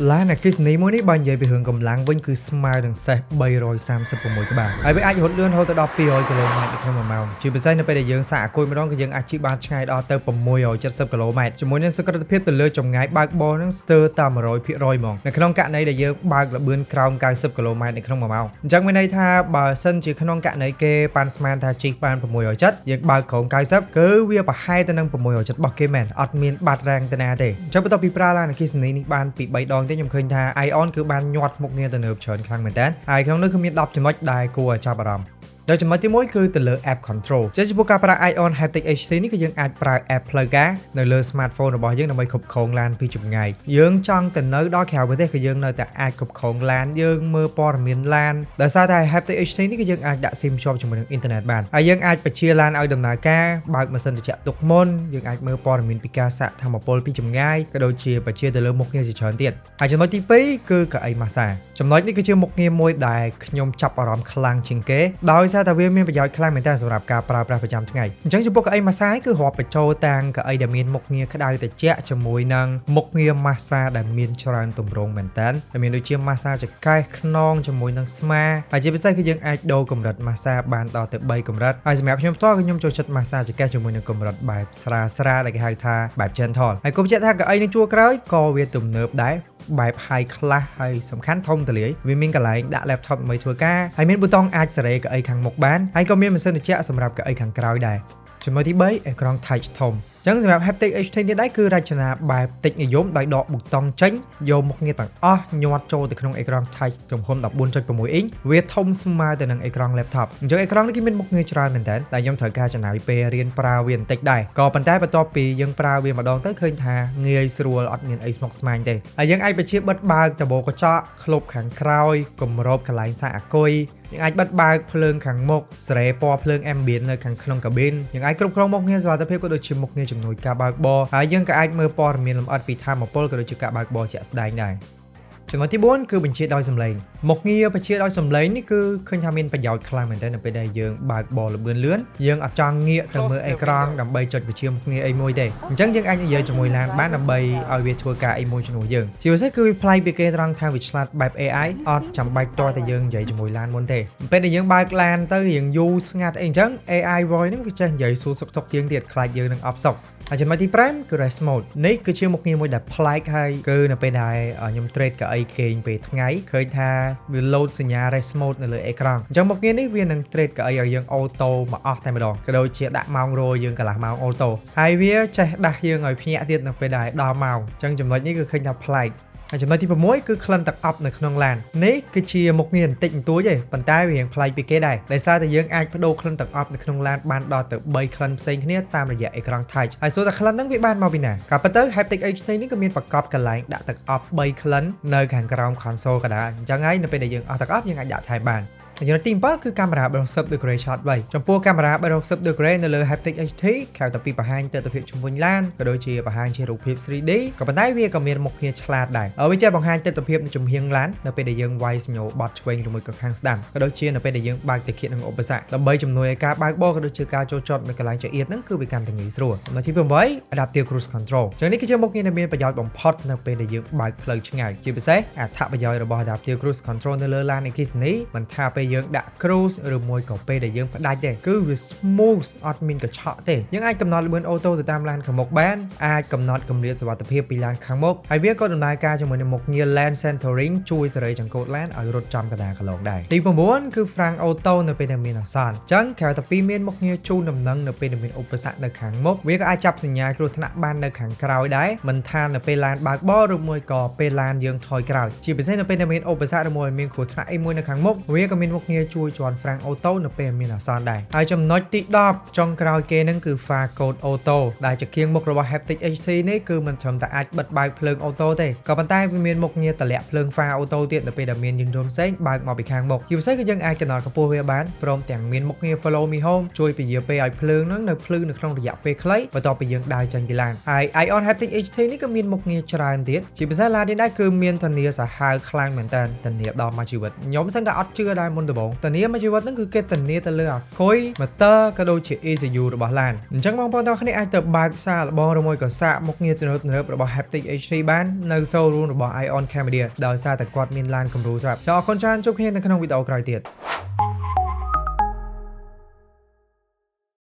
ឡានអគ្គិសនីមួយនេះបើនិយាយពីរឿងកម្លាំងវិញគឺស្មើនឹងសេះ336ក្បាលហើយវាអាចរត់លឿនរហូតដល់200គីឡូម៉ែត្រនៅក្នុងមួយម៉ោងជាពិសេសនៅពេលដែលយើងសាកអាគុយម្ដងគឺយើងអាចជិះបានឆ្ងាយដល់ទៅ670គីឡូម៉ែត្រជាមួយនឹងសុក្រឹតភាពទៅលើចម្ងាយបើកបរនឹងស្ទើរតែ100%ហ្មងនៅក្នុងករណីដែលយើងបើកល្បឿនក្រោម90គីឡូម៉ែត្រនៅក្នុងមួយម៉ោងអញ្ចឹងមានន័យថាបើសិនជាក្នុងករណីគេប៉ាន់ស្មានថាជិះបាន670យើងបើកក្រោម90គឺវាប្រហែលទៅនឹង670របស់គេមែនអត់មានបាត់រាំងទៅណាទេអញ្ចឹងបន្ទាប់ពីប្រើឡានអគ្គិសនីនេះបានពី3ដងទេខ្ញុំឃើញថា Aion គឺបានញាត់មុខងារទៅនៅច្រើនខ្លាំងមែនតើហើយក្នុងនោះគឺមាន10ចំណុចដែលគួរឲ្យចាប់អារម្មណ៍ដោយចំណុចទី1គឺទៅលើ app control ចេះចំពោះការប្រើ Aion Hyptec HT នេះគឺយើងអាចប្រើ app ផ្លូវការនៅលើ smartphone របស់យើងដើម្បីគ្រប់គ្រងឡានពីចម្ងាយយើងចង់ទៅនៅដល់ក្រៅប្រទេសគឺយើងនៅតែអាចគ្រប់គ្រងឡានយើងមើលព័ត៌មានឡានដោយសារតែ Hyptec HT នេះគឺយើងអាចដាក់ SIM ជាប់ជាមួយនឹងអ៊ីនធឺណិតបានហើយយើងអាចបញ្ជាឡានឲ្យដំណើរការបើកម៉ាស៊ីនត្រជាក់ទុកមុនយើងអាចមើលព័ត៌មានពីការសាកថាមពលពីចម្ងាយក៏ដូចជាបញ្ជាទៅលើមុខងារជាច្រើនទៀតហើយចំណុចទី2គឺកៅអីម៉ាសាចំណុចនេះគឺជាមុខងារមួយដែលខ្ញុំចាប់អារម្មណ៍ខ្លាំងជាងគេដោយសារតែវាមានប្រយោជន៍ខ្លាំងមែនទែនសម្រាប់ការប្រើប្រាស់ប្រចាំថ្ងៃអញ្ចឹងចំពោះកៅអីម៉ាសានេះគឺរាប់បញ្ចូលទាំងកៅអីដែលមានមុខងារក្តៅត្រជាក់ជាមួយនឹងមុខងារម៉ាសាដែលមានច្រើនទម្រង់មែនទែនដែលមានដូចជាម៉ាសាចង្កេះខ្នងជាមួយនឹងស្មាហើយជាពិសេសគឺយើងអាចដូរកម្រិតម៉ាសាបានដល់ទៅ3កម្រិតហើយសម្រាប់ខ្ញុំផ្ទាល់គឺខ្ញុំចូលចិត្តម៉ាសាចង្កេះជាមួយនឹងកម្រិតបែបស្រាលស្រាលដែលគេហៅថាបែប gentle ហើយគំជឿថាកៅអីនឹងជួរក្រោយក៏វាទំនើបដែរបែប high class ហើយសំខាន់ធំទូលាយវាមានកន្លែងដាក់ laptop ដើម្បីធ្វើការហើយមានប៊ូតុងអាចសេរីកៅអីខាងមុខបានហើយក៏មានម៉ាស៊ីនត្រជាក់សម្រាប់កៅអីខាងក្រោយដែរចំណុចទី3អេក្រង់ touch ធំចឹងសម្រាប់ Hyptec HT នេះដែរគឺរចនាបែបតិចនិយមដោយដកប៊ូតុងចេញយកមុខងារទាំងអស់ញាត់ចូលទៅក្នុងអេក្រង់ touch ទំហំ14.6អ៊ីងវាធំស្មើទៅនឹងអេក្រង់ laptop អញ្ចឹងអេក្រង់នេះគឺមានមុខងារច្រើនមែនតើតែខ្ញុំត្រូវការចំណាយពេលរៀនប្រើវាបន្តិចដែរក៏ប៉ុន្តែបន្ទាប់ពីយើងប្រើវាម្ដងទៅឃើញថាងាយស្រួលអត់មានអីស្មុគស្មាញទេហើយយើងអាចបញ្ជាបិទបើកដបកញ្ចក់ក្លុបខាងក្រោយគម្របកន្លែងសាកអាគុយយើងអាចបិទបើកភ្លើងខាងមុខសេរីពណ៌ភ្លើង ambient នៅខាងក្នុងកាប៊ីនយើងអាចគ្រប់គ្រងមុខងារសុវត្ថិភាពក៏ដូចជាមុខងារជំនួយការបើកបរហើយយើងក៏អាចមើលព័ត៌មានលម្អិតពីថាមពលក៏ដូចជាការបើកបរជាក់ស្ដែងដែរចំណុចទី4គឺបញ្ជាដោយសំឡេងមុខងារបញ្ជាដោយសំឡេងនេះគឺឃើញថាមានប្រយោជន៍ខ្លាំងមែនទែននៅពេលដែលយើងបើកបរល្បឿនលឿនយើងអត់ចង់ងាកទៅមើលអេក្រង់ដើម្បីចុចបញ្ជាមុខងារអីមួយទេអញ្ចឹងយើងអាចនិយាយជាមួយឡានបានដើម្បីឲ្យវាធ្វើការអីមួយជំនួសយើងជាពិសេសគឺវាប្លែកពីគេត្រង់ថាវាឆ្លាតបែប AI អត់ចាំបាច់តតែយើងនិយាយជាមួយឡានមុនទេពេលដែលយើងបើកឡានទៅរៀងយូរស្ងាត់អីអញ្ចឹង AI voice ហ្នឹងវាចេះនិយាយសួរសុខទុក្ខយើងទៀតខ្លាចយើងនឹងអផ្សុកហើយចំណុចទី5គឺ rest mode នេះគឺជាមុខងារមួយដែលប្លែកហើយគឺនៅពេលដែលខ្ញុំ trade កៅអីគេងពេលថ្ងៃឃើញថាវា load សញ្ញា rest mode នៅលើអេក្រង់អញ្ចឹងមុខងារនេះវានឹង trade កៅអីឲ្យយើង auto មកអស់តែម្ដងក៏ដូចជាដាក់ម៉ោងរយើងកន្លះម៉ោង auto ហើយវាចេះដាស់យើងឲ្យភ្ញាក់ទៀតនៅពេលដែលដល់ម៉ោងអញ្ចឹងចំណុចនេះគឺឃើញថាប្លែកហើយចំណុចទី6គឺក្លិនទឹកអប់នៅក្នុងឡាននេះគឺជាមុខងារបន្តិចបន្តួចទេប៉ុន្តែវារៀងប្លែកពីគេដែរដោយសារតែយើងអាចប្ដូរក្លិនទឹកអប់នៅក្នុងឡានបានដល់ទៅ3ក្លិនផ្សេងគ្នាតាមរយៈអេក្រង់ touch ហើយសួរថាក្លិនហ្នឹងវាបានមកពីណាក៏ប៉ុន្តែ Hyptec HT នេះក៏មានប្រកបកន្លែងដាក់ទឹកអប់3ក្លិននៅខាងក្រោម console ក៏ដែរអញ្ចឹងហើយនៅពេលដែលយើងអស់ទឹកអប់យើងអាចដាក់ថែមបានចំណុចទី7គឺកាមេរ៉ា360 degree shot 3ចំពោះកាមេរ៉ា360 degree នៅលើ Hyptec HT ក្រៅតែពីបង្ហាញទិដ្ឋភាពជុំវិញឡានក៏ដូចជាបង្ហាញជារូបភាព 3D ក៏ប៉ុន្តែវាក៏មានមុខងារឆ្លាតដែរវាចេះបង្ហាញទិដ្ឋភាពនៅចំហៀងឡាននៅពេលដែលយើងវាយសញ្ញោបត់ឆ្វេងឬមួយក៏ខាងស្ដាំក៏ដូចជានៅពេលដែលយើងបើកតិចនឹងឧបសគ្គដើម្បីជំនួយឲ្យការបើកបរក៏ដូចជាការចូលចតនៅកន្លែងចង្អៀតហ្នឹងគឺវាកាន់តែងាយស្រួលចំណុចទី8 Adaptive Cruise Control ចឹងនេះគឺជាមុខងារដែលមានប្រយោជន៍បំផុតនៅពេលដែលយើងបើកផ្លូវឆ្ងាយជាពិសេសអត្ថប្រយោជន៍របស់ Adaptive Cruise Control នៅលើឡានអគ្គិសនីមិនថាពេលយើងដាក់ cruise ឬមួយក៏ពេលដែលយើងផ្ដាច់ទេគឺវា smooth អត់មានកញ្ឆក់ទេយើងអាចកំណត់ល្បឿន auto ទៅតាមឡានខាងមុខបានអាចកំណត់កម្រិតសុវត្ថិភាពពីឡានខាងមុខហើយវាក៏ដំណើរការជាមួយនឹងមុខងារ Lane Centering ជួយសេរីចង្កូតឡានឲ្យរត់ចំកណ្ដាលកន្លងដែរទី9គឺ ហ្វ្រាំង Auto នៅពេលដែលមានអាសន្នអញ្ចឹងក្រៅតែពីមានមុខងារជូនដំណឹងនៅពេលដែលមានឧបសគ្គនៅខាងមុខវាក៏អាចចាប់សញ្ញាគ្រោះថ្នាក់បាននៅខាងក្រោយដែរមិនថានៅពេលឡានបើកបរឬមួយក៏ពេលឡានយើងថយក្រោយជាពិសេសនៅពេលដែលមានឧបសគ្គឬមួយមានគ្រោះថ្នាក់អីមួយនៅខាងមុខវាក៏មានមុខងារជួយជាន់ហ្វ្រាំង auto នៅពេលមានអាសន្នដែរហើយចំណុចទី10ចុងក្រោយគេនឹងគឺ ហ្វារកូដ Auto ដែលជាគៀងមុខរបស់ Hyptec HT នេះគឺមិនត្រឹមតែអាចបិទបើកភ្លើង auto ទេក៏ប៉ុន្តែវាមានមុខងារតម្លាក់ភ្លើង ហ្វារ Auto ទៀតនៅពេលដែលមានយានយន្តផ្សេងបើកមកពីខាងមុខជាពិសេសគឺយើងអាចកំណត់កម្ពស់វាបានព្រមទាំងមានមុខងារ Follow Me Home ជួយពន្យាពេលឲ្យភ្លើងនឹងនៅភ្លឺនៅក្នុងរយៈពេលខ្លីបន្ទាប់ពីយើងដើរចេញពីឡានហើយ Aion Hyptec HT នេះក៏មានមុខងារច្រើនទៀតជាពិសេសឡាននេះដែរគឺមានធានាសាហាវខ្លាំងមែនតើធានាដល់មួយជីវិតខ្ញុំសឹងតែអត់ជឿដែរមុន នដំបូងធានាមួយជីវិតហ្នឹងគឺគេធានាទៅលើអាគុយ motor ក៏ដូចជា ECU របស់ឡានអញ្ចឹងបងប្អូនទាំងគ្នាអាចទៅបើកសាកល្បងឬមួយក៏សាកមុខងារទំនើបៗរបស់ Haptic H3 បាននៅ showroom របស់ Ion Cambodia ដោយសារតែគាត់មានឡានគំរូស្រាប់ចាអរគុណច្រើនជួបគ្នានៅក្នុងវីដេអូក្រោយទៀត។